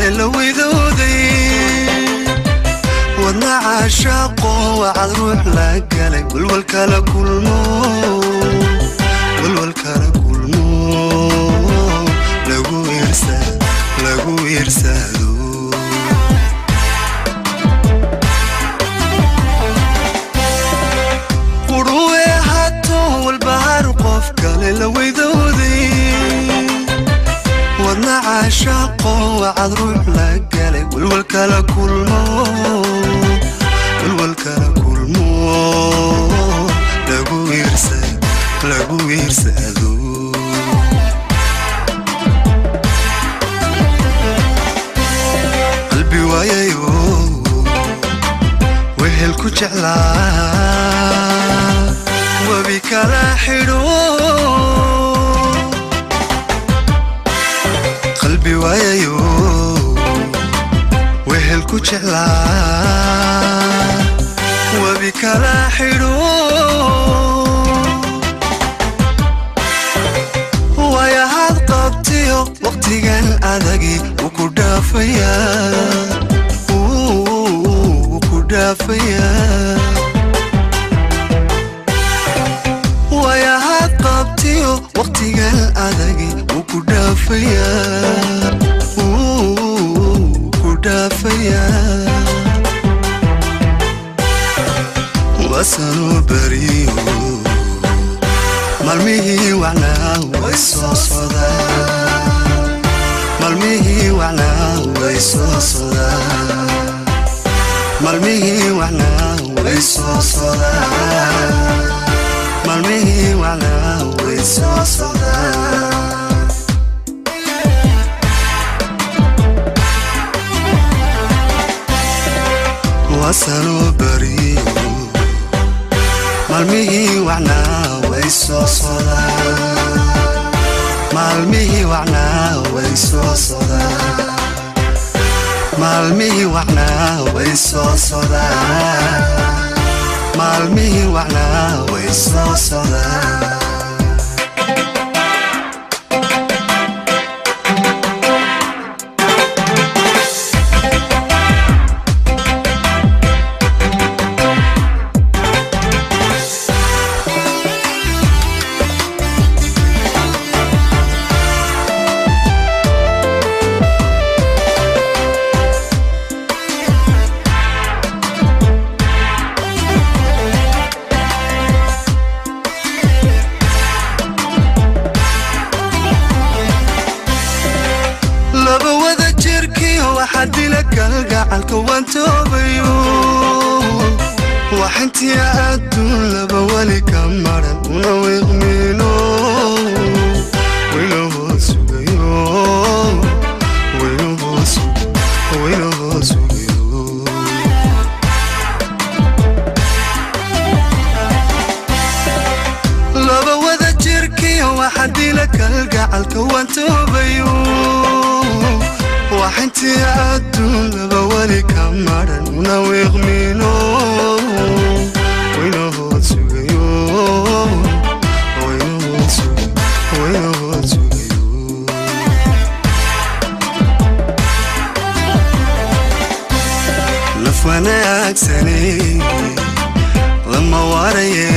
kale la weydooday wadna caashaaqo wacad ruux la galay walwal kala kulmo walwal kala kulmo lagu irsa lagu irsado quruwe hato walbahar qof kale la weydooday wadna caashaaqo wacad ruux la galay walwal kala kulmo walwal kala kulmo lagu irsa lagu irsado qalbi waayayo wehel ku jeclaa webi kala xidho qalbi waayayo wehel ku jeclaa webi kala xidho waayahaad qabtiyo waqtigan adagi wuu ku dhaafayaa wuu ku dhaafayaa waayahaad qabtiyo waqtigan adagi wuu ku dhaafayaa wuu ku dhaafayaa wasanuu bariyo maalmihii wacnaa way soo socdaan maalmihii wacnaa way soo socdaan maalmihii wacnaa way soo socdaan maalmihii wacnaa way soo socdaan wasanuu bariyo maalmihii wacnaa way soo socdaan maalmihii wacnaa way soo socdaan maalmihii wacnaa way soo socdaan maalmihii wacnaa way soo socdaan. Laba wada jirkiyo waxaa dila kalgacalka waan toobayo waxintiya adduun laba weli ka maran una wiiqmiino waynahoo sugayo waynahoo sugayo laba wada jirkiyo waxaa dila kalgacalka waan toobayo waxintii adduun laba weli ka maran una wiiqmiino waynahoo sugayo waynahoo sugayo naf wanaagsanay lama waraye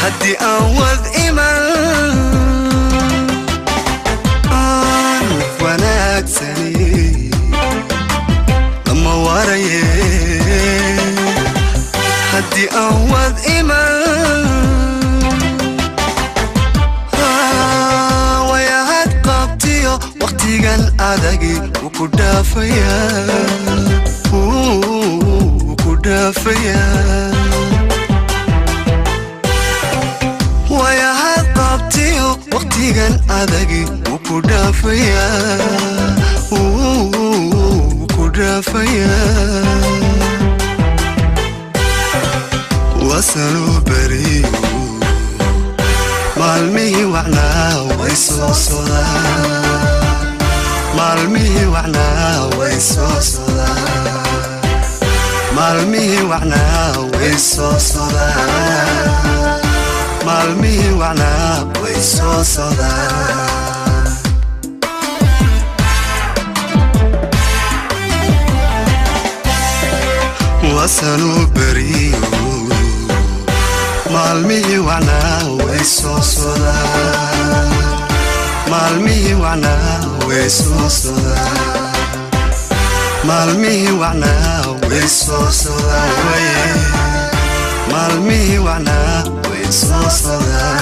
haddii aan wad iman naf wanaagsanay lama waraye haddii aan wad iman wayahaad qabtiyo waqtigan adagi wuu ku dhaafayaa wuu ku dhaafayaa wayahaad qabtiyo waqtigan adagi wuu ku dhaafayaa wuu ku dhaafayaa wasanuu bariyo maalmihii wacnaa way soo socdaan maalmihii wacnaa way soo socdaan maalmihii wacnaa way soo socdaan maalmihii wacnaa way soo socdaan. Waasanuu beriyo, maalmihii wacnaa way soo sodaan, maalmihii wacnaa way soo sodaan, maalmihii wacnaa way soo sodaan, waye maalmihii wacnaa way soo sodaan.